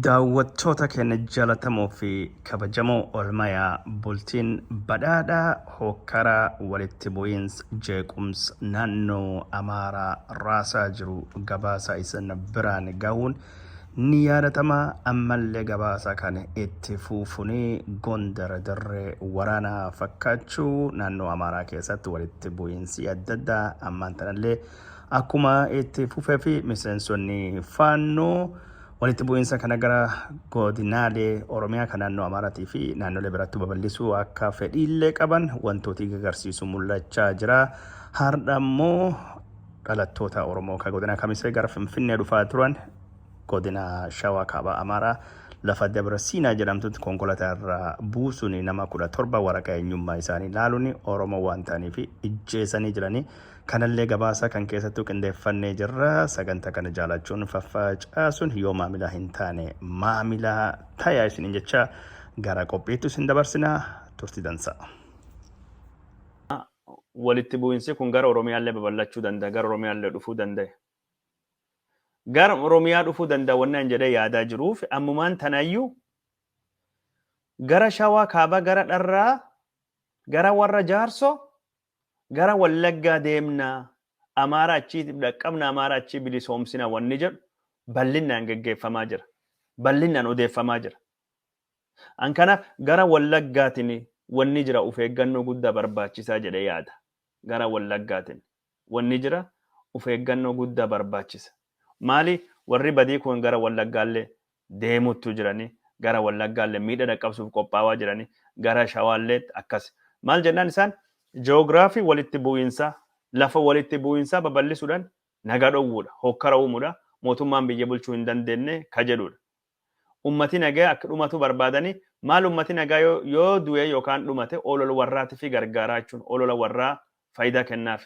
Daawwattoota keenya jaalatamoo fi kabajamoo oolmayaa bultiin badhaadhaa hokkara walitti bu'iinsa jeequmsa naannoo Amaaraa raasaa jiru gabaasa isin biraan gahuun ni yaadatama. Ammallee gabaasa kana itti fuufunii Gondar dirree waraanaa fakkaachuu naannoo Amaaraa keessatti walitti bu'iinsi adda addaa ammaan tanallee akkuma itti fufee fi miseensonni Faannoo walitti bu'iinsa kana gara godinaalee Oromiyaa kan naannoo Amaaraatii fi naannolee biraatti babal'isuu akka fedhiillee qaban wantooti agarsiisu mul'achaa jira. Har'a immoo dhalattoota Oromoo kan godina Kamisee gara Finfinnee dhufaa turan godina Shawaa Kaabaa Amaaraa lafa Dabra Siinaa jedhamtutti konkolaataa irraa buusuun nama 17 waraqaa eenyummaa isaanii ilaaluun Oromoo waan ta'aniif ijjeesanii jiranii. Kanallee gabaasa kan keessattuu qindeeffannee jirra. Sagantaa kana jaalachuun faffacaasuun yoo maamila hin taane maamila tayaa isiniin jecha gara qophiitti isin dabarsina. Turtii dansaa. Walitti bu'insi kun gara Oromiyaallee babal'achuu danda'a, gara Oromiyaallee dhufuu danda'a. Gara Oromiyaa dhufuu danda'a wanni an jedhee yaadaa jiruuf ammumaan tanayyuu gara Shawaa Kaabaa, gara Dharraa, gara warra Jaarsoo, gara Wallaggaa deemna, Amaara achii dhaqqabna, Amaara achii bilisoomsina wanni jedhu bal'inaan geggeeffamaa jira. Bal'inaan odeeffamaa jira. An kanaaf gara Wallaggaatiin wanni jira of eeggannoo guddaa barbaachisaa jedhee yaada. Gara Wallaggaatiin wanni jira of eeggannoo guddaa barbaachisa. Maali warri badii kun gara Wallaggaallee deemuttu jiranii, gara Wallaggaallee miidha dhaqqabsuuf qophaawaa jiranii, gara Shawaallee akkas. Maal jennaan isaan ji'oogiraafii walitti bu'iinsaa, lafa walitti bu'iinsaa babal'isuudhaan nagaa dhowwuudha, hokkara uumuudha, mootummaan biyya bulchuu hin dandeenye ka jedhudha. Ummati nagaa akka dhumatu barbaadanii maal ummati nagaa yoo du'e yookaan dhumate olola warraati fi gargaaraa jechuun olola warraa faayidaa kennaaf.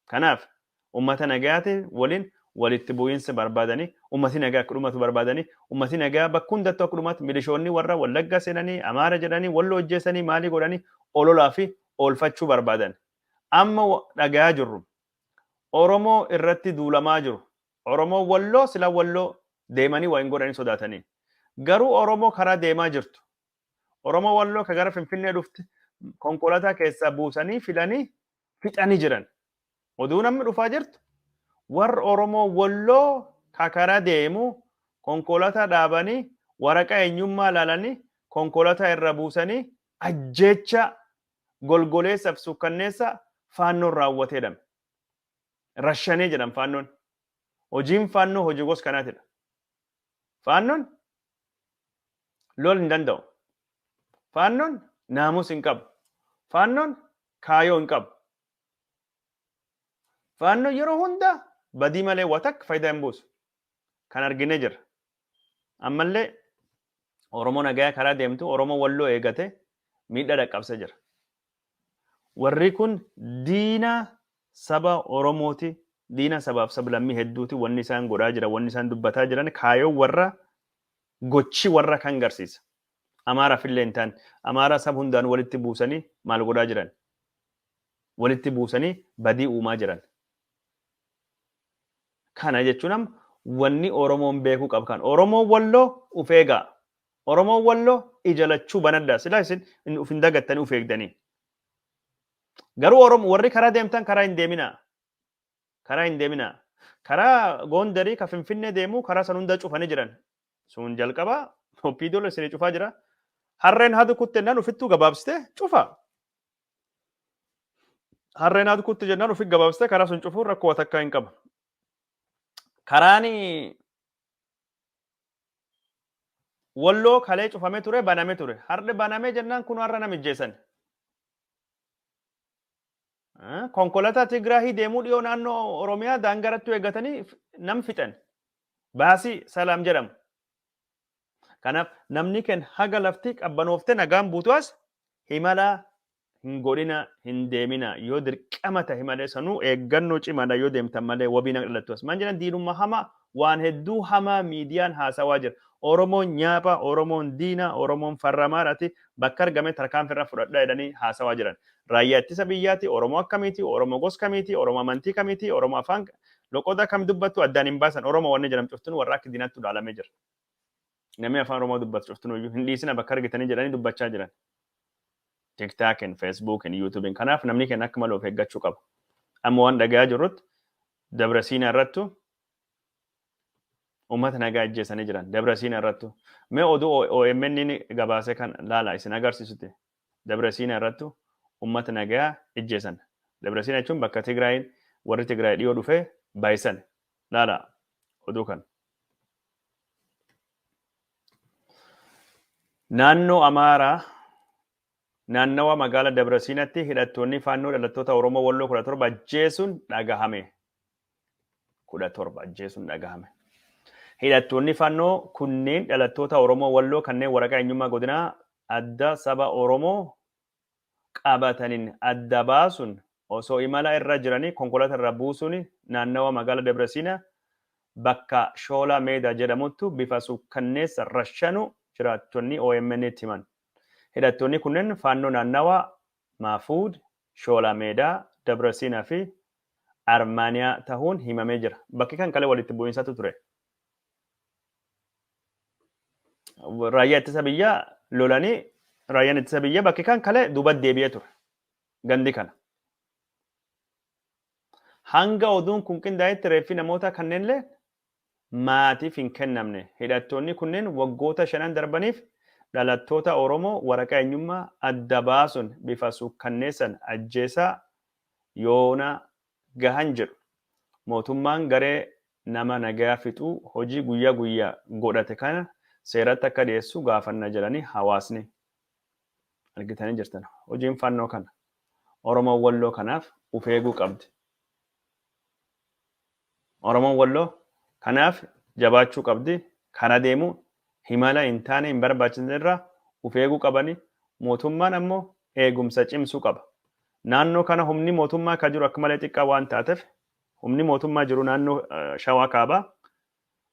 Kanaaf ummata nagayaati waliin walitti bu'iinsa barbaadanii ummati nagaa akka dhumatu barbaadanii ummati nagaa bakka hundattuu akka dhumatu milishoonni warra Wallagga seenanii Amaara jedhanii Walloo hojjeessanii maalii godhanii ololaa fi oolfachuu barbaadan. Amma dhagayaa jirru Oromoo irratti duulamaa jiru. Oromoo Walloo sila Walloo deemanii waa hin godhanii sodaatanii. Garuu Oromoo karaa deemaa jirtu. Oromoo Walloo ka gara Finfinnee dhufte konkolaataa keessaa buusanii filanii fixanii jiran. Oduu namni dhufaa jirtu warra Oromoo Walloo ka karaa deemu konkolaataa dhaabanii waraqaa eenyummaa ilaalanii konkolaataa irra buusanii ajjeecha golgoleessaaf suukkanneessa Faannoon raawwatee jedhame. Rashanee jedhan Faannoon. Hojiin Faannoo hojii gos kanaatidha. Faannoon lol hin danda'u. Faannoon naamus hin qabu. Faannoon kaayoo hin qabu. Faannoon yeroo hunda badii malee waa takka faayidaa hin buusu. Kan arginee jirra. Ammallee Oromoo nagaya karaa deemtu Oromoo Walloo eegate miidhaa dhaqqabsa jira. Warri kun diina saba Oromooti, diina sabaaf sablammii hedduuti. Wanni isaan godhaa jiran, wanni isaan dubbataa jiran kaayoo warra gochi warra kan garsiisa. Amaaraaf illee hin taane. Amaaraa sab hundaan walitti buusanii maal godhaa jiran? Walitti buusanii badii uumaa jiran. Kana jechuun amma wanni Oromoon beekuu qabu kan Oromoon Walloo uf eegaa. Oromoon Walloo ija lachuu banadhaa. Silaa isin uf hin dagattanii uf eegdanii. Garuu Oromoo warri karaa deemtan karaa hin deeminaa. Karaa hin deeminaa. Karaa Goondarii ka Finfinnee deemu karaa san hunda cufanii jiran. Sun jalqaba OPDO isinii cufaa jira. Harreen haadu kutte jennaan ufittuu gabaabsite cufa. Harreen haadu kutte jennaan ufi gabaabsite karaa sun cufuun rakkoo takkaa hin qabu. Karaan Walloo kalee cufame ture baname ture. Har'i baname jennaan kun har'a nama ijjeessan. Konkolaataa Tigraahii deemuu dhiyoo naannoo Oromiyaa daangaratti eeggatanii nam fixan. Baasii Salaam jedhamu. Kanaaf namni ken haga lafti qabbanooftee nagaan buutu as himala hin godhina, hin deemina, yoo dirqama tahe malee, sanuu eeggannoo cimaadha yoo deemtan malee wabii nan dhalattu as. Maan jedhan diinummaa hamaa waan hedduu hamaa miidiyaan haasawaa jira. Oromoon nyaapha, Oromoon diina, Oromoon farra Amaaraati, bakka argame tarkaanfii irra fudhadha jedhanii haasawaa jiran. Raayyaa ittisa biyyaati, Oromoo akkamiiti, Oromoo gos kamiiti, Oromoo amantii kamiiti, Oromoo afaan loqoda kam dubbattu addaan hin baasan. Oromoo wanni jedhamu cuftuun warra akka diinaatti ilaalamee jira. Namni afaan Oromoo dubbatu cuftunuyyuu hin dhiisina bakka argitanii jedhanii dubbachaa jiran. TikTokin, Facebookin, YouTubein. Kanaaf namni keenya akka malee of eeggachuu qaba. Amma waan dhagayaa jirrutti Dabra Siinaa irrattu uummata nagaa ajjeesanii jiran. Dabra Siinaa irrattu. Mee oduu OMN gabaasee kan laala isin agarsiisutti. Dabra Siinaa irrattu uummata nagaa ajjeesan. Dabra Siinaa jechuun bakka Tigraayin warri Tigraay dhiyoo dhufee baayisan. Laala oduu kan. Naannoo Amaaraa naannawa magaala Dabra Siinaatti hidhattoonni Faannoo dhalattoota Oromoo Walloo 17 ajjeesuun dhagahame. 17 ajjeesuun dhagahame. Hidhattoonni Faannoo kunneen dhalattoota Oromoo Walloo kanneen waraqaa eenyummaa godinaa adda saba Oromoo qabataniin adda baasuun osoo imala irra jiranii konkolaataa irra buusuun naannawa magaala Dabra Siinaa bakka Shoolaa Meedaa jedhamuttu bifa suukkanneessa rashanuu jiraattonni OMN'tti himan. Hidhattoonni kunneen Faannoo naannawa Maafuud, Shoolaa Meedaa, Dabra Siinaa fi Armaaniyaa tahuun himamee jira. Bakki kan kalee walitti bu'iinsatu ture. Raayyaa ittisa biyyaa lolanii raayyaan ittisa biyyaa bakki kan kalee duuba deebi'ee ture. Gandi kana. Hanga oduun kun qindaa'etti reeffi namoota kanneenillee maatiif hin kennamne. Hidhattoonni kunneen waggoota shanan darbaniif dhalattoota Oromoo waraqaa eenyummaa adda baasuun bifa suukkanneessan ajjeesaa yoona gahan jedhu. Mootummaan garee nama nagayaa fixuu hojii guyyaa guyyaa godhate kana seeratti akka dhiyeessu gaafanna jedhanii hawaasni. Argitanii jirtan. Hojiin Faannoo kana. Oromoon Walloo kanaaf uf eeguu qabdi. Oromoon Walloo kanaaf jabaachuu qabdi. Karaa deemuu himala hin taane hin barbaachisne irraa uf eeguu qabani. Mootummaan ammoo eegumsa cimsuu qaba. Naannoo kana humni mootummaa ka jiru akka malee xiqqaa waan taateef humni mootummaa jiru naannoo Shawaa Kaabaa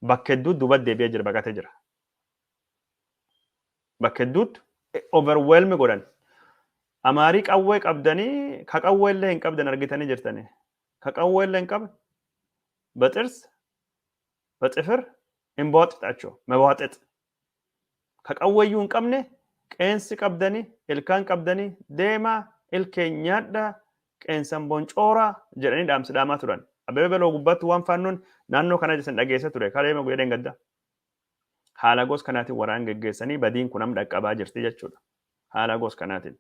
bakka hedduu duuba deebi'ee jira, baqatee jira. Bakka hedduutti overwhelm godhan. Amaarii qawwee qabdanii ka qawwee illee hin qabdan argitanii jirtanii. Ka qawwee illee hin qabne በጥርስ በጥፍር እንቧጥጣቸው መቧጠጥ ka qawweeyyuu hin qabne qeensi qabdanii ilkaan qabdanii deemaa ilkeen nyaadhaa qeensan boncooraa jedhanii dhaamsa dhaamaa turan. Abbabee Beloo gubbaatti waan Faannoon naannoo kana isin dhageessa ture kalee guyyaa gadda. Haala gos kanaatiin waraan geggeessanii badiin kun amma dhaqqabaa jirti jechuudha. Haala gos kanaatiin.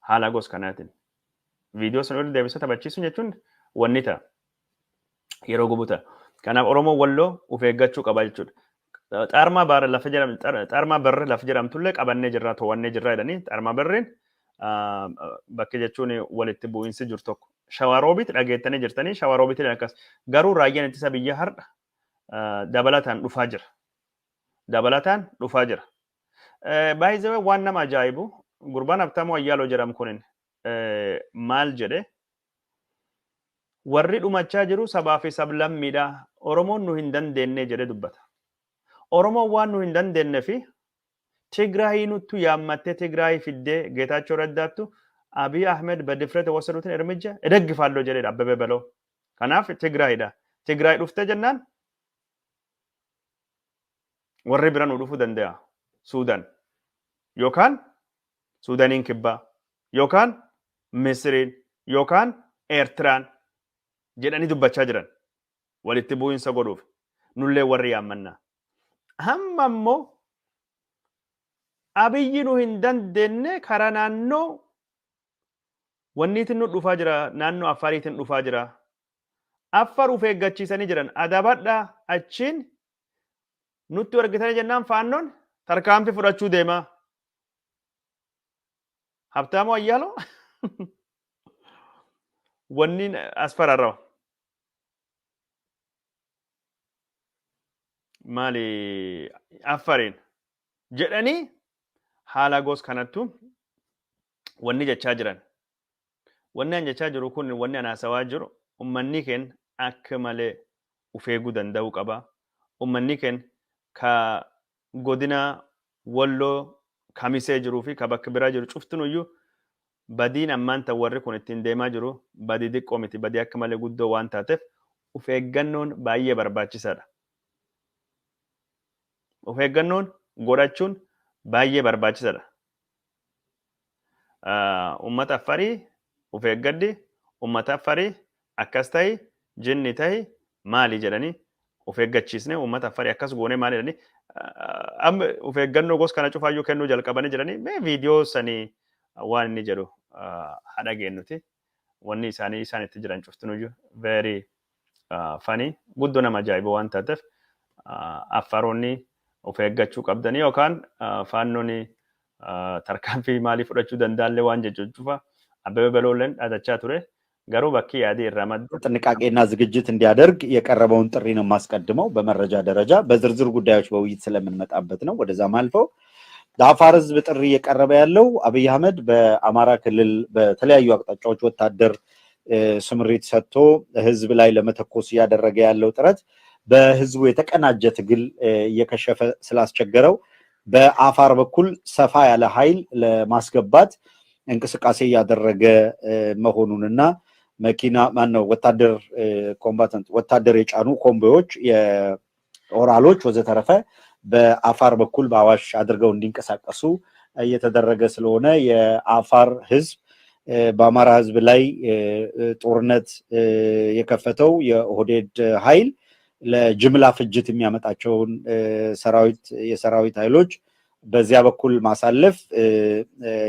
Haala gos kanaatiin. Viidiyoo sana irra deebisee taphachiisuun jechuun wanni ta'a. Yeroo gubu ta'a. Kanaaf Oromoon Walloo of eeggachuu qaba jechuudha. Xaarmaa baara lafa jedhamtu xaarmaa barri lafa jedhamtullee qabannee jirra, to'annee jirra jedhanii xaarmaa barriin bakki jechuun walitti bu'iinsi jiru tokko. Shawaroobiit dhageettanii jirtanii shawaroobiitiin akkas. Garuu raayyaan ittisa biyyaa har'a dabalataan dhufaa jira. Dabalataan dhufaa jira. Baay'ee waan nama ajaa'ibu gurbaan Habtaamuu Ayyaaloo jedhamu kunin maal jedhe? Warri dhumachaa jiru sabaa fi sablammiidha. Oromoon nu hin dandeenye jedhe dubbata. Oromoon waan nu hin dandeenye fi Tigraayii nuttu yaammattee Tigraayii fiddee Geetaachoo Raddaattu Abiy Ahmed በድፍረት የወሰዱትን እርምጃ እደግፋለሁ jedhedha Abbabee Baloo. Kanaaf Tigraayidha. Tigraay dhuftee jennaan warri bira nu dhufuu danda'a. Suudaan yookaan Suudaaniin kibbaa yookaan Misiriin yookaan Eertiraan jedhanii dubbachaa jiran walitti bu'iinsa godhuuf nullee warri yaammannaa. Hamma immoo Abiyyi nu hin dandeenye karaa naannoo wanniitiin nu dhufaa jira, naannoo Affaariitiin dhufaa jira. Affar uf eeggachiisanii jiran, adabadhaa, achiin nutti argitanii jennaan Faannoon tarkaanfii fudhachuu deema. Habtaamuu Ayyaaloo wanni as fararrawa. Maali Affariin jedhanii haala gos kanattu wanni jechaa jiran. Wanni an jechaa jiru kun, wanni an haasawaa jiru, ummanni keenya akka malee uf eeguu danda'uu qaba. Ummanni keenya ka godina Walloo Kamisee jiruu fi ka bakka biraa jiru cuftinuyyuu badiin ammaan tan warri kun ittiin deemaa jiru badii xiqqoo miti, badii akka malee guddoo waan taateef uf eeggannoon baay'ee barbaachisaadha. Of eeggannoon godhachuun baay'ee barbaachisaadha. Uummata Affarii of eeggadhi, uummata Affarii akkas ta'i, jinni ta'i, maali jedhanii of eeggachiisne, uummata Affarii akkas goone maali jedhanii amma of eeggannoo gosa kana cufaayyuu kennuu jalqabanii jiranii. Mee viidiyoo sanii waan inni jedhu haa dhageenyuti. Wanni isaanii isaan itti jiran cuftinuyyuu very funny, guddoo nama ajaa'iba waan taateef, Affaroonni of eeggachuu qabdanii yookaan Faannooni tarkaanfii maalii fudhachuu danda'allee waan jechuun cufa Abbebe Beloolleen dhaadachaa ture, garuu bakki yaadii irraa maddu ጥንቃቄና ዝግጅት እንዲያደርግ የቀረበውን ጥሪ ነው የማስቀድመው። በመረጃ ደረጃ በዝርዝር ጉዳዮች በውይይት ስለምንመጣበት ነው ወደዛም አልፈው። ለአፋር ህዝብ ጥሪ እየቀረበ ያለው አብይ አህመድ በአማራ ክልል በተለያዩ አቅጣጫዎች ወታደር ስምሪት ሰጥቶ ህዝብ ላይ ለመተኮስ እያደረገ ያለው ጥረት በህዝቡ የተቀናጀ ትግል እየከሸፈ ስላስቸገረው በአፋር በኩል ሰፋ ያለ ኃይል ለማስገባት እንቅስቃሴ እያደረገ መሆኑንና መኪና ማነው ወታደር combatant ወታደር የጫኑ ኮንቮዮች፣ የኦራሎች ወዘተረፈ በአፋር በኩል በአዋሽ አድርገው እንዲንቀሳቀሱ እየተደረገ ስለሆነ የአፋር ህዝብ በአማራ ህዝብ ላይ ጦርነት የከፈተው የኦህዴድ ኃይል ለጅምላ ፍጅት የሚያመጣቸውን ሰራዊት የሰራዊት ኃይሎች በዚያ በኩል ማሳለፍ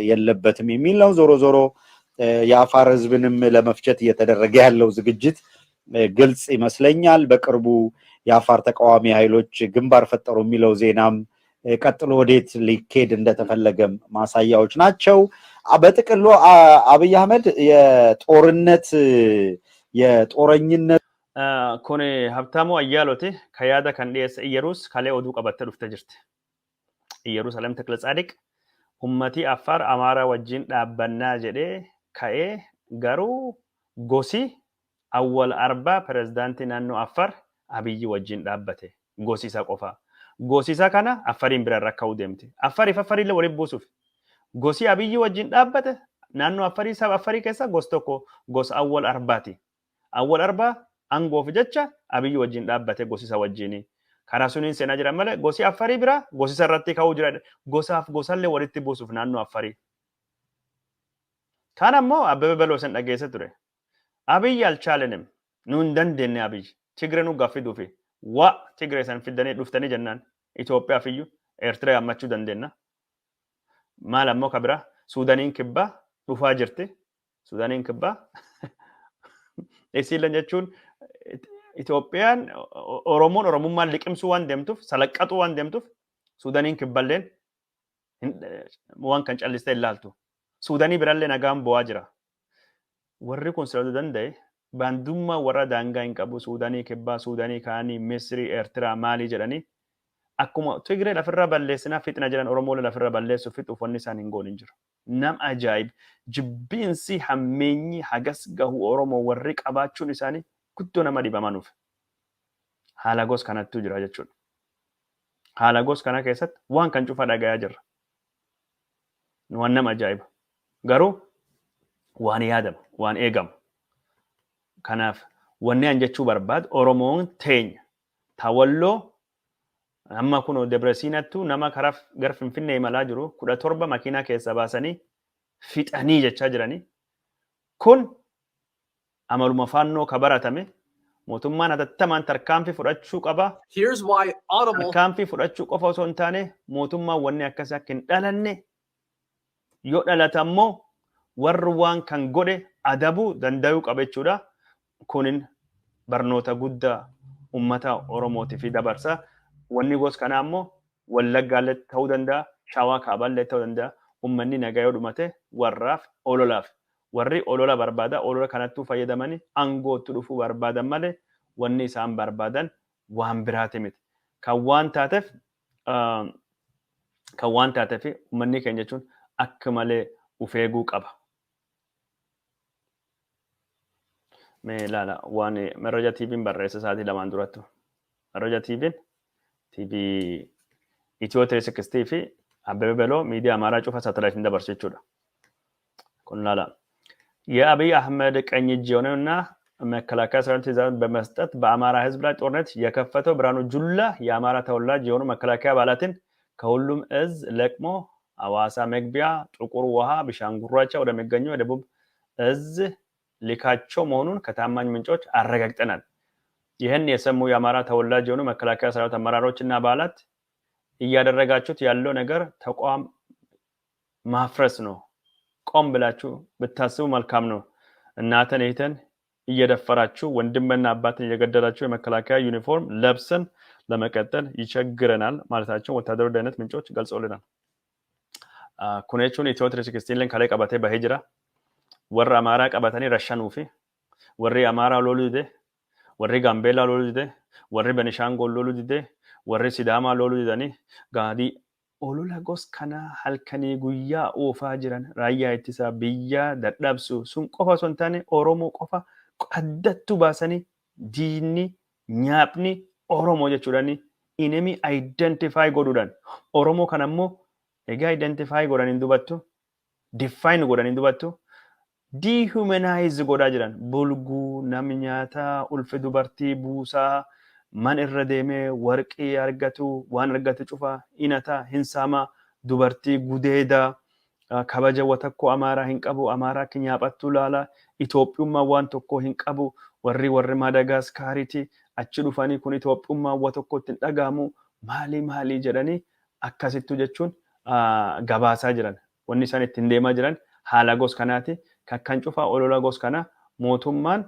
የለበትም የሚል ነው። ዞሮ ዞሮ የአፋር ህዝብንም ለመፍጀት እየተደረገ ያለው ዝግጅት ግልጽ ይመስለኛል። በቅርቡ የአፋር ተቃዋሚ ኃይሎች ግንባር ፈጠሩ የሚለው ዜናም ቀጥሎ ወዴት ሊኬድ እንደተፈለገም ማሳያዎች ናቸው። በጥቅሉ አብይ አህመድ የጦርነት የጦረኝነት Kun Habtaamuu Ayyaalooti. Ka yaada kan dhiyeesse Iyyerus kalee oduu qabattee dhuftee jirti. Iyyerusaalem Tekle Tsaadiq ummatii Affaar Amaaraa wajjin dhaabbannaa jedhee ka'ee, garuu gosi Awwal Arbaa pirezidaantii naannoo Affaar Abiyyi wajjin dhaabbate, gosi isa qofa. Gosi isa kana Affariin bira rakka'uu deemti. Affariif Affariillee waliin buusuuf. Gosi Abiyyi wajjin dhaabbate naannoo Affarii saba Affarii keessa gosa tokko, gosa Awwal Arbaati. Awwal Arbaa aangoof jecha Abiyyi wajjin dhaabbate gosi isa wajjini. Karaa suniin seenaa jiran malee gosi Affarii bira gosi isa irratti ka'uu jira. Gosaaf gosallee walitti buusuuf naannoo Affarii. Kaan ammoo Abbebe Beloo isin dhageesse ture. Abiyyi alchaalenim, nu hin dandeenye, Abiyyi. Tigre nu gaffiduufi wa Tigre san fiddanii dhuftanii jennaan Itoophiyaaf iyyuu Eertiraa hammachuu dandeenya. Maal ammoo ka biraa Suudaaniin Kibbaa dhufaa jirti. Suudaaniin Kibbaa isiillee jechuun Itoophiyaan Oromoon Oromummaan liqimsuu waan deemtuuf, salaqqaxuu waan deemtuuf, Suudaaniin Kibballeen waan kan callistee ilaaltu. Suudaanii birallee nagaan bu'aa jira. Warri kun silatu danda'e baandummaa warra daangaa hin qabu, Suudaanii Kibbaa, Suudaanii kaanii, Misrii, Eertiraa maalii jedhanii akkuma Tigree lafirra balleessinaa fixna jedhan Oromoolee lafirra balleessuuf fixuuf wanni isaan hin goone hin jiru. Nam ajaa'ib, jibbiinsi hammeenyi hagas gahu Oromoo warri qabaachuun isaanii guddoo nama dhibamanuuf. Haala gos kanattuu jira jechuudha. Haala gos kana keessatti waan kan cufa dhagayaa jirra. Waan nama ajaa'iba. Garuu waan yaadamu, waan eegamu. Kanaaf wanni an jechuu barbaadu, Oromoon teenya tawalloo amma kun Debre Siinattu nama karaa gara Finfinnee imalaa jiru 17 makiinaa keessa baasanii fixanii jechaa jiranii. Kun amaluma Faannoo ka baratame, mootummaan hatattamaan tarkaanfii fudhachuu qaba. Here's why Audible Tarkaanfii fudhachuu qofa osoo hin taane mootummaan wanni akkasii akka hin dhalanne, yoo dhalata immoo warri waan kan godhe adabuu danda'uu qaba jechuudha. Kunin barnoota guddaa uummata Oromootiif dabarsa. Wanni gos kanaa immoo Wallaggaallee ta'uu danda'a, Shawaa Kaabaallee ta'uu danda'a. Uummanni nagaa yoo dhumate warraaf ololaaf. Warri olola barbaada, olola kanattuu fayyadamanii aangootti dhufuu barbaadan malee wanni isaan barbaadan waan biraati miti. Kan waan taateef uummanni keenya jechuun akka malee of eeguu qaba. Mee ilaala waan Merraja TV'n barreessa isaatii lamaan durattu. Merraja TV'n TV Itiyoo 360 fi Abbebe Beloo miidiyaa Amaaraa cufa saatalaayitiin dabarsu jechuudha. Kun ilaala. የአብይ አህመድ ቀኝ እጅ የሆነውና መከላከያ ሰራዊት ትዕዛዝ በመስጠት በአማራ ህዝብ ላይ ጦርነት የከፈተው ብርሃኑ ጁላ የአማራ ተወላጅ የሆኑ መከላከያ አባላትን ከሁሉም እዝ ለቅሞ አዋሳ መግቢያ ጥቁር ውሃ ቢሻንጉራቻ ወደሚገኘው የደቡብ እዝ ሊካቸው መሆኑን ከታማኝ ምንጮች አረጋግጠናል። ይህን የሰሙ የአማራ ተወላጅ የሆኑ መከላከያ ሰራዊት አመራሮች እና አባላት እያደረጋችሁት ያለው ነገር ተቋም ማፍረስ ነው፣ ቆም ብላችሁ ብታስቡ መልካም ነው። እናትን እህትን እየደፈራችሁ ወንድምና አባትን እየገደላችሁ የመከላከያ ዩኒፎርም ለብሰን ለመቀጠል ይቸግረናል ማለታቸውን ወታደራዊ ደህንነት ምንጮች ገልጸውልናል። Kun jechuun Ethio 360 kalee qabatee bahee jira. Warra Amaaraa qabatanii rashanuu fi warri Amaaraa loluu dide, warri Gaambeellaa loluu dide, warri Benishaangol loluu dide, warri Sidaamaa loluu didanii gaadii olola gos kanaa halkanii guyyaa oofaa jiran raayyaa ittisaa biyyaa dadhabsu sun qofa osoo hin taane Oromoo qofa addattu baasanii diinni nyaapni Oromoo jechuudhaan enemy identify godhuudhaan Oromoo kana immoo egaa identify godhan hin dubattu, define godhan hin dubattu, dehumanize godhaa jiran. Bulguu nam nyaataa, ulfi dubartii buusaa, man irra deemee warqii argatu, waan argatu cufa hinataa hin saamaa, dubartii gudeedaa, kabaja watakko Amaaraa hin qabu, Amaaraa akka nyaaphattuu laala, Itoophiyummaa waan tokko hin qabu, warri Maadagaskaariiti achi dhufanii kun Itoophiyummaa wa tokko itti hin dhaga'amu, maalii maalii jedhanii akkasittu jechuun gabaasaa jiran. Wanni isaan ittiin deemaa jiran haala gos kanaati. Kakkan cufaa olola gos kana mootummaan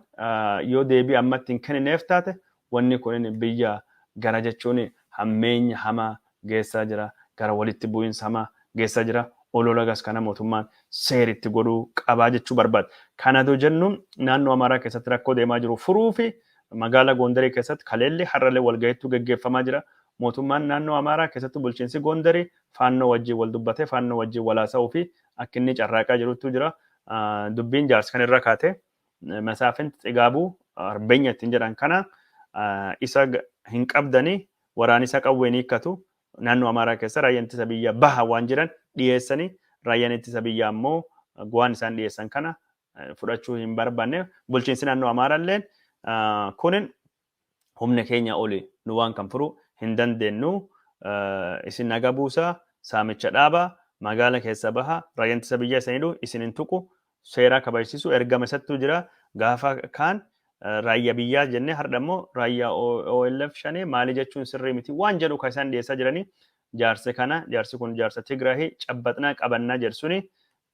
yoo deebii ammatti hin kennineef taate wanni kun biyya gara jechuun hammeenya hamaa geessaa jira. Gara walitti bu'iinsa hamaa geessaa jira. Olola gas kana mootummaan seeritti godhuu qabaa jechuu barbaada. Kanatu jennu naannoo Amaaraa keessatti rakkoo deemaa jiru furuu fi magaalaa Gondarii keessatti kaleelli har'allee walgahiitu geggeeffamaa jira. Mootummaan naannoo Amaaraa keessatti bulchiinsi Gondarii faannoo wajjin wal dubbatee faannoo wajjin wal haasa'uu fi akka inni carraaqaa jirutu jira. Dubbiin jaarsi kan irra kaate Masaafint Xigaabuu arbeenya ittiin jedhan kana isa hin qabdanii waraanisa qawween hiikkatu naannoo Amaaraa keessa raayyaan ittisa biyyaa baha waan jiran dhiyeessanii raayyaan ittisa biyyaa ammoo waan isaan dhiyeessan kana fudhachuu hin barbaanne. Bulchiinsi naannoo Amaaraa illeen kunin humna keenya oli, nu waan kan furuu hin dandeenyu, isin naga buusaa, saamicha dhaabaa, magaala keessa baha, raayyaan ittisa biyyaa isin hidhu isin hin tuqu, seeraa kabajsiisu ergama isattu jira. Gaafa kaan raayyaa biyyaa jennee har'a immoo raayyaa OLF shanee maali jechuun sirrii miti waan jedhu kan isaan dhiyeessaa jiranii. Jaarsi kana, jaarsi kun jaarsa Tigraahii cabbaxnaa qabannaa jedhu suni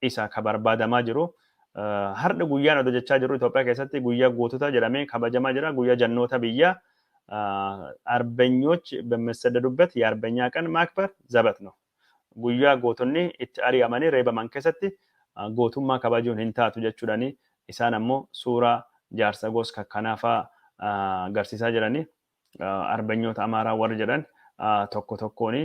isa ka barbaadamaa jiru. Har'a guyyaan odoo jechaa jiru Itoophiyaa keessatti guyyaa gootota jedhamee kabajamaa jira, guyyaa jannoota biyyaa አርበኞች በሚሰደዱበት የአርበኛ ቀን ማክበር ዘበት ነው። Guyyaa gootonni itti ari'amanii reebaman keessatti gootummaa kabajuun hin taatu jechuudhaani isaan ammoo suuraa jaarsa gos kakkanaafaa agarsiisaa jiranii, arbanyoota Amaaraa warri jedhan tokko tokkoon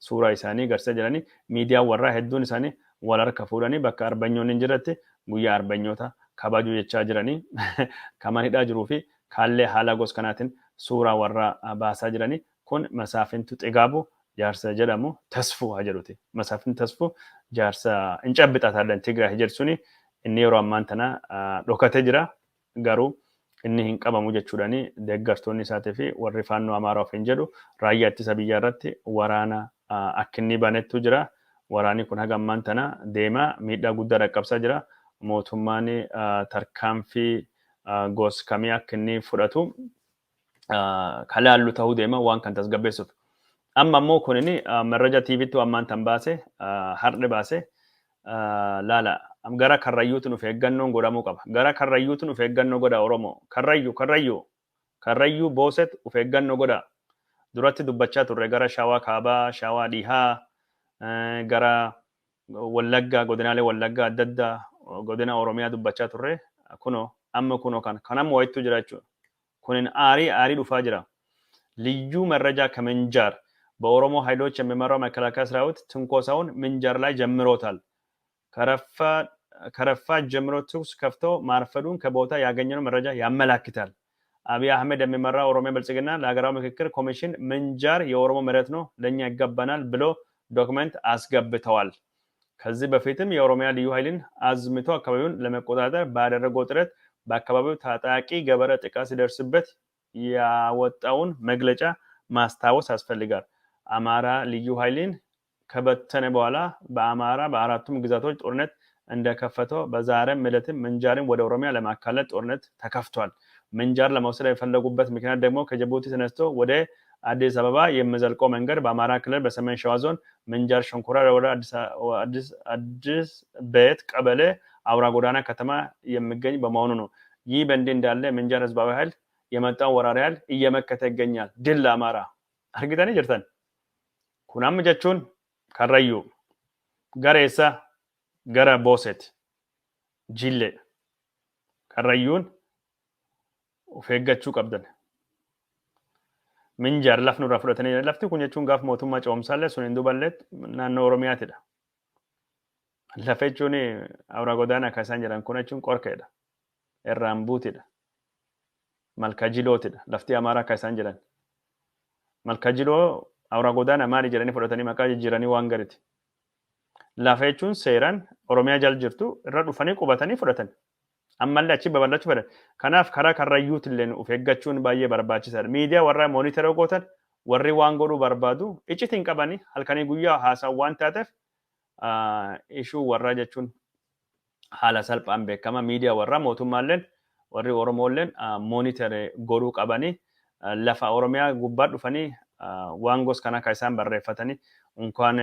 suuraa isaanii agarsiisaa jiranii, miidiyaan warraa hedduun isaanii wal harka fuudhanii bakka arbanyoonni hin jirretti guyyaa arbanyoota kabajuu jechaa jiranii, kaman hidhaa jiruu fi kaallee haala gos kanaatiin suuraa warraa baasaa jiranii. Kun Masaafintu Xigaabu jaarsa jedhamu Tasfuu haa jedhuti. Masaafintu Tasfuu jaarsa hin cabbixataallee Tigraay jedhu suni inni yeroo ammaan tana dhokatee jira, garuu inni hin qabamu jechuudhaani deeggartoonni isaatii fi warri faannoo Amaaraa ofiin jedhu raayyaa ittisa biyyaa irratti waraana akka inni banettu jira. Waraanni kun haga ammaan tana deemaa miidhaa guddaa dhaqqabsaa jira. Mootummaan tarkaanfii gos kamii akka inni fudhatu kalaallu ta'uu deema waan kan tasgabbeessuuf. Amma ammoo kunini Merraja TVttu ammaan tan baase, har'i baase laala. Gara Karrayyuutu nuuf eeggannoon godhamuu qaba. Gara Karrayyuutu nuuf eeggannoo godha Oromoo. Karrayyu, Karrayyu, Karrayyuu Booset uf eeggannoo godha. Duratti dubbachaa turre gara Shawaa Kaabaa, Shawaa Dhihaa, gara Wallaggaa, godinaalee Wallaggaa adda addaa, godina Oromiyaa dubbachaa turre. Kunoo amma kunoo kan amma wayittuu jira jechuudha. Kunin aarii aarii dhufaa jira. ልዩ መረጃ ከምንጃር፣ በኦሮሞ ኃይሎች የሚመራው መከላከያ ሰራዊት ትንኮሳውን ምንጃር ላይ ጀምሮታል። ከረፋድ ጀምሮ ተኩስ ከፍቶ ማርፈዱን ከቦታ ያገኘነው መረጃ ያመላክታል። አብይ አህመድ የሚመራው ኦሮሚያ ብልጽግና ለሀገራዊ ምክክር ኮሚሽን ምንጃር የኦሮሞ መሬት ነው፣ ለእኛ ይገባናል ብሎ ዶክመንት አስገብተዋል። ከዚህ በፊትም የኦሮሚያ ልዩ ኃይልን አዝምቶ አካባቢውን ለመቆጣጠር ባደረገው ጥረት በአካባቢው ታጣቂ ገበሬ ጥቃት ሲደርስበት ያወጣውን መግለጫ ማስታወስ ያስፈልጋል። አማራ ልዩ ኃይልን ከበተነ በኋላ በአማራ በአራቱም ግዛቶች ጦርነት እንደከፈተው በዛሬም ዕለትም ምንጃርን ወደ ኦሮሚያ ለማካለል ጦርነት ተከፍቷል። ምንጃር ለመውሰድ የፈለጉበት ምክንያት ደግሞ ከጅቡቲ ተነስቶ ወደ አዲስ አበባ የሚዘልቀው መንገድ በአማራ ክልል በሰሜን ሸዋ ዞን ምንጃር ሸንኮራ ወደ አዲስ ቤት ቀበሌ አውራ ጎዳና ከተማ የሚገኝ በመሆኑ ነው። ይህ በእንዲህ እንዳለ ምንጃር ህዝባዊ ኃይል የመጣው ወራሪ ኃይል እየመከተ ይገኛል። ድል ለአማራ። Argitanii jirtan. Kun amma jechuun Karrayyuu gara eessa? Gara Booset Jillee Karrayyuun of eeggachuu qabdan. Minjaar lafni irraa fudhatanii, lafti kun jechuun gaaf mootummaa ce'umsaallee sun hin duballee naannoo Oromiyaatidha. Lafa jechuun awraa godaanaa akka isaan jedhan kun jechuun qorkeedha. Irraan buutidha. Malkajilootidha. Lafti Amaaraa akka isaan jedhan. Malkajiloo awraa godaanaa maali jedhanii fudhatanii maqaa jijjiiranii waan gariti. Lafa jechuun seeraan Oromiyaa jala jirtu irra dhufanii qubatanii fudhatan. Ammallee achi babal'achuu fedhan. Kanaaf karaa Karrayyuutillee of eeggachuun baay'ee barbaachisaadha. Miidiyaa warra monitor gootan, warri waan godhuu barbaadu iccitiin qabanii halkanii guyyaa haasa'an waan taateef, ishuu warraa jechuun haala salphaan beekama. Miidiyaa warraa mootummaalleen warri Oromoolleen monitor godhuu qabanii, lafa Oromiyaa gubbaa dhufanii waan gos kana akka isaan barreeffatanii እንኳን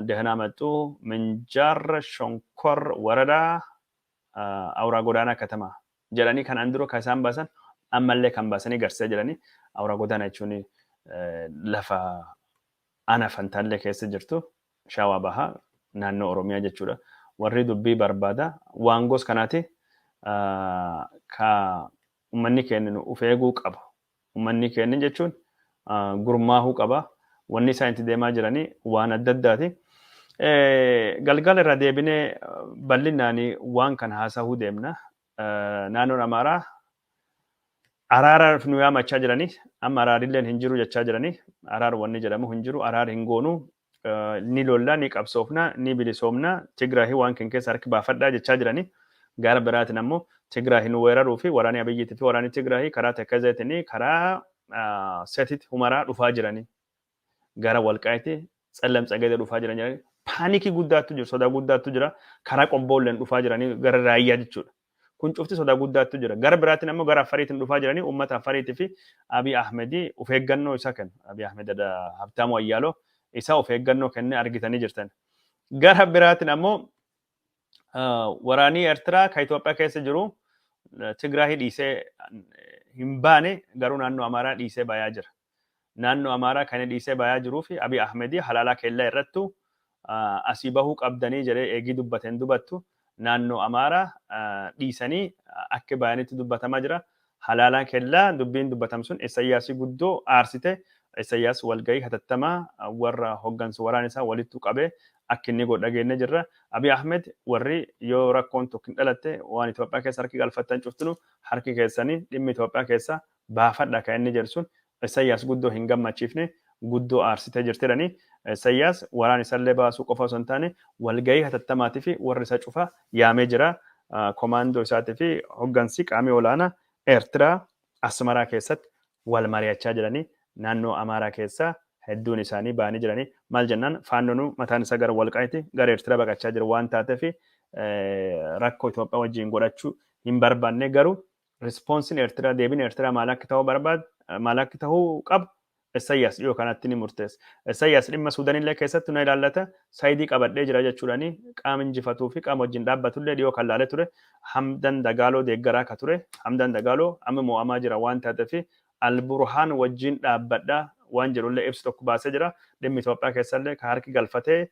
ደህና መጡ ምንጃር ሸንኮር ወረዳ አውራ ጎዳና ከተማ jedhanii kanaan dura kan isaan baasan ammallee kan baasanii garsiisaa jiranii. Awraa godaanaa jechuun lafa ana Fantaallee keessa jirtu, Shawaa Bahaa, naannoo Oromiyaa jechuudha. Warri dubbii barbaada waan gos kanaati ka uummanni keenya of eeguu qaba. Uummanni keenya jechuun gurmaahuu qaba. Wanni isaan itti deemaa jiranii waan adda addaati. Galgala irra deebinee bal'inaan waan kana haasa'uu deemna. Naannoon Amaaraa araara nu yaamachaa jiranii, amma araarilleen hin jiru jechaa jiranii. Araar wanni jedhamu hin jiru, araara hin goonu, ni lollaa, ni qabsoofna, ni bilisoomna, Tigraahii waan kan keessa harki baafadhaa jechaa jiranii. Gara biraatiin ammoo Tigraahii nu weeraruu fi waraanni Abiyyiitii fi waraanni Tigraahii karaa Tekkezeetiin karaa Setit Humaraa dhufaa jiranii, gara Walqaayitti Tsallam Tsagedee dhufaa jiran jedhanii, panic guddaatu jira, sodaa guddaatu jira. Karaa Qobboolleen dhufaa jiranii gara Raayyaa jechuudha. Kun cufti sodaa guddaatu jira. Gara biraatiin ammoo gara Affariitiin dhufaa jiranii, uummata Affariitii fi Abiy Ahmedii of eeggannoo isa kennu. Abiy Ahmed Habtaamuu Ayyaaloo isa of eeggannoo kennee argitanii jirtan. Gara biraatiin ammoo waraanii Eertiraa kan Itoophiyaa keessa jiru Tigraahii dhiisee hin baane, garuu naannoo Amaaraa dhiisee bayaa jira. Naannoo Amaaraa kan dhiisee bayaa jiruu fi Abiy Ahmedii Halaalaa Keellaa irrattu asii bahuu qabdanii jedhee eegii dubbateen dubattu naannoo Amaaraa dhiisanii akka bayanitti dubbatamaa jira. Halaalaa Keellaa dubbiin dubbatam sun Isayyaasii guddoo aarsite. Isayyaas walgahii hatattamaa warra hoggansa waraana isaa walittu qabee akka inni godhu dhageenya jirra. Abiy Ahmed warri yoo rakkoon tokko hin dhalatte waan Itoophiyaa keessa harki galfattan cuftinu harki keessanii dhimmi Itoophiyaa keessa baafadha kan inni jedhu sun Isayyaas guddoo hin gammachiifne, guddoo aarsitee jirti jedhanii. Isayyaas waraan isallee baasuu qofa osoo hin taane walgahii hatattamaatii fi warri isa cufa yaamee jira. Komaandoo isaatii fi hoggansi qaamii olaanaa Eertiraa Asmaraa keessatti wal mari'achaa jiranii, naannoo Amaaraa keessaa hedduun isaanii ba'anii jiranii. Maal jennaan, Faannoonu mataan isaa gara Walqaayitti gara Eertiraa baqachaa jira waan taateef rakkoo Itoophiyaa wajjin godhachuu hin barbaanne. Garuu response-iin Eertiraa, deebiin Eertiraa maal akka ta'uu barbaadu, maal akka ta'uu qabu Isayyaas dhiyoo kanatti ni murteessa. Isayyaas dhimma Suudanillee keessatti na ilaallata side qabadhee jira jechuudhaani qaama injifatuu fi qaama wajjin dhaabbatullee dhiyoo kan laalee ture. Hamdan Dagaaloo deeggaraa ka ture. Hamdan Dagaaloo amma mo'amaa jira waan taateef Alburhaan wajjin dhaabbadha waan jedhullee ibsu tokko baasee jira. Dhimmi Itoophiyaa keessallee ka harki galfatee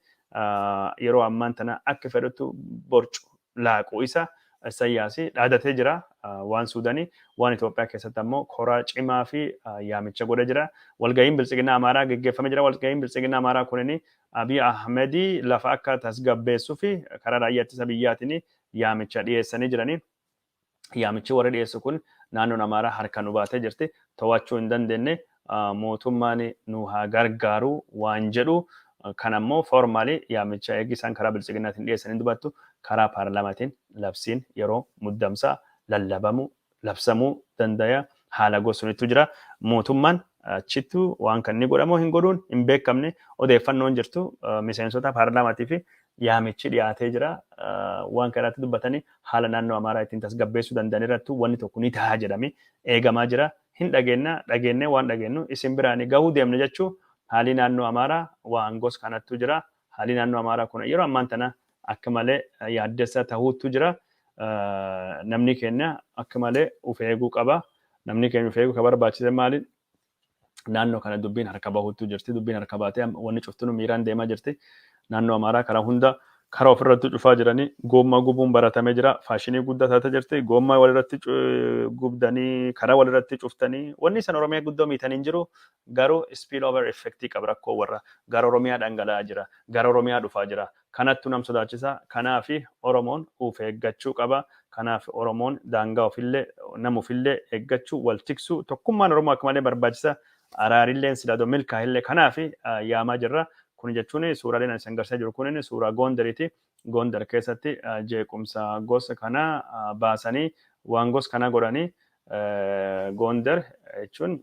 yeroo ammaan tana akka fedhutti borcu laaqu isa Isayyaas dhaadatee jira waan Suudanii. Waan Itoophiyaa keessatti ammoo koraa cimaa fi yaamicha godhee jira. Walga'iin Biltsiginnaa Amaaraa geggeeffamee jira. Walga'iin Biltsiginnaa Amaaraa kunini Abiy Ahmedii lafa akka tasgabbeessuu fi karaa raayyaa ittisa biyyaatiin yaamicha dhiyeessanii jiranii. Yaamichi warri dhiyeessu kun naannoon Amaaraa harka nu baatee jirti. To'achuu hin dandeenye, mootummaan nu haa gargaaru waan jedhu kan ammoo formally yaamicha eegi isaan karaa Biltsiginnaatiin dhiyeessanii dubattu karaa paarlaamaatiin labsiin yeroo muddamsaa lallabamuu, labsamuu dandaya. Haala gosunitu jira. Mootummaan achittu waan kan inni godhamoo hin godhuun hin beekamne. Odeeffannoon jirtu miseensota paarlaamaatii fi yaamichi dhiyaatee jira. Waan kanatti dubbatanii haala naannoo Amaaraa ittiin tasgabbeessuu danda'an irratti wanni tokko ni ta'a jedhamee eegamaa jira. Hin dhageenna, dhageennee waan dhageennu isin biraan gahuu deemne jechuu. Haalli naannoo Amaaraa waan gos kanattu jira. Haalli naannoo Amaaraa kun yeroo ammaan tana akka malee yaaddessa tahuutu jira. Namni keenya akka malee of eeguu qaba. Namni keenya of eeguu kan barbaachise maali? Naannoo kana dubbiin harka bahuutu jirti. Dubbiin harka baatee wanni cuftinu miiraan deemaa jirti. Naannoo Amaaraa karaa hunda karaa ofirratti cufaa jiranii, goommaa gubuun baratamee jira. Faashinii guddaa taatee jirti. Goommaa walirratti gubdanii, karaa walirratti cuftanii, wanni san Oromiyaa guddoo miitanii hin jiru. Garuu spill over effectii qaba. Rakkoo warra gara Oromiyaa dhangala'aa jira. Gara Oromiyaa dhufaa jira. Kanattu nam sodaachisa. Kanaafi Oromoon of eeggachuu qaba. Kanaaf Oromoon daangaa ofillee, nama ofillee eeggachuu, wal tiksuu, tokkummaan Oromoo akka malee barbaachisa. Araarilleen silaadoo milkaa'illee kanaafi yaamaa jirra. Kun jechuun suuraaleen ani agarsiisaa jiru kun suuraa Gondariiti. Gondar keessatti jeequmsa gosa kana baasanii waan gosa kana godhanii, Gondar jechuun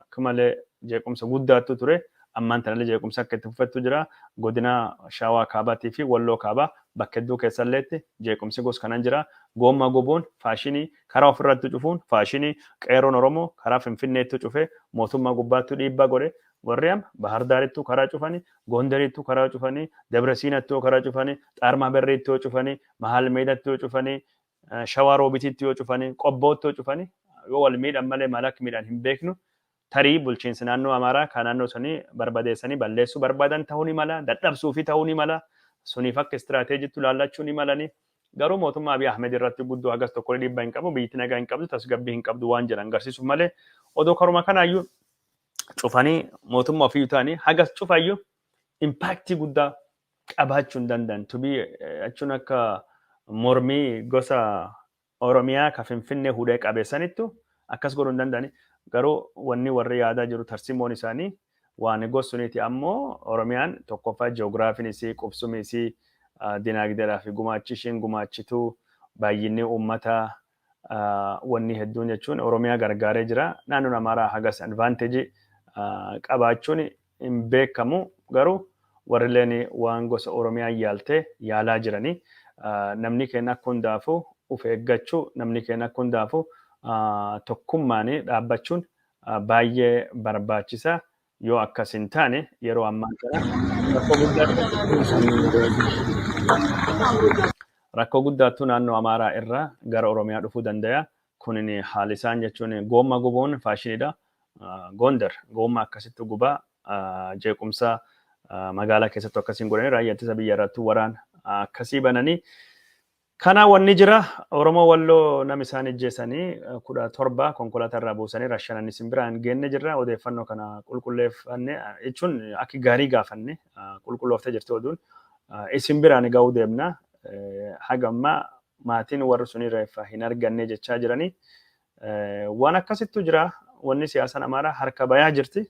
akka malee jeequmsa guddaatu ture. Ammaan tanallee jeequmsa akka itti fufettu jira. Godina Shawaa Kaabaatii fi Walloo Kaabaa bakka hedduu keessalleetti jeequmsi gosa kanan jira. Goommaa gubuun faashinii, karaa ofirratti cufuun faashinii. Qeerroon Oromoo karaa Finfinneetti cufee mootummaa gubbaatti dhiibbaa godhe. Warri amma Bahar Daarittuu karaa cufanii, Gondarittuu karaa cufanii, Dabra Siinattoo karaa cufanii, Xaarmaa Berreettoo cufanii, Mahal Meedattoo cufanii, Shawaa Roobititti yoo cufanii, Qobboottoo cufanii, yoo wal miidhan malee maal akka miidhan hin beeknu. Tarii bulchiinsi naannoo Amaaraa kan naannoo sanii barbadeessanii balleessuu barbaadan ta'uu ni mala, dadhabsuu fi ta'uu ni mala, suniif akka istiraateejitti ilaallachuu ni malani. Garuu mootummaa Abiy Ahmed irratti guddoo hagas tokko dhiibbaa hin qabu, biyyatti nagaa hin qabdu, tasgabbii hin qabdu waan jedhan agarsiisuuf malee, odoo karuma kanaayyuu cufanii mootummaa ofiiyyuu ta'anii hagas cufayyuu impactii guddaa qabaachuu hin danda'an. Tubii jechuun akka mormii gosa Oromiyaa ka Finfinnee hudhee qabeessanittu akkas godhuu hin danda'ani. Garuu wanni warri yaadaa jiru, tarsimoon isaanii waan gosuniiti. Ammoo Oromiyaan tokkoffaa ji'oogiraafiin isii, qubsumi isii, dinaagdeedhaa fi gumaachi ishiin gumaachituu, baay'inni uummataa, wanni hedduun jechuun Oromiyaa gargaaree jira. Naannoon Amaaraa hagas advantage qabaachuun hin beekamu, garuu warrilleen waan gosa Oromiyaa yaaltee yaalaa jiranii. Namni keenya akka hundaafuu of eeggachuu, namni keenya akka hundaafuu tokkummaan dhaabbachuun baay'ee barbaachisa. Yoo akkas hin taane yeroo ammaa kana rakkoo guddaattu naannoo Amaaraa irraa gara Oromiyaa dhufuu danda'a. Kunin haali isaan jechuun goommaa gubuun faashiniidha. Gondar goommaa akkasitti gubaa, jeequmsa magaalaa keessattuu akkasiin godhanii, raayyaa ittisa biyya irratti waraan akkasii bananii. Kana wanni jira. Oromoo Walloo nam isaan ijjeessanii 17 konkolaataa irraa buusanii rashanan isin biraan geenne jirra. Odeeffannoo kana qulqulleeffanne jechuun akka gaarii gaafanne, qulqullooftee jirti oduun. Isin biraan ga'uu deemna. Haga ammaa maatiin warri sunii reeffa hin arganne jechaa jiranii. Waan akkasittu jira. Wanni siyaasaan Amaaraa harka bayaa jirti.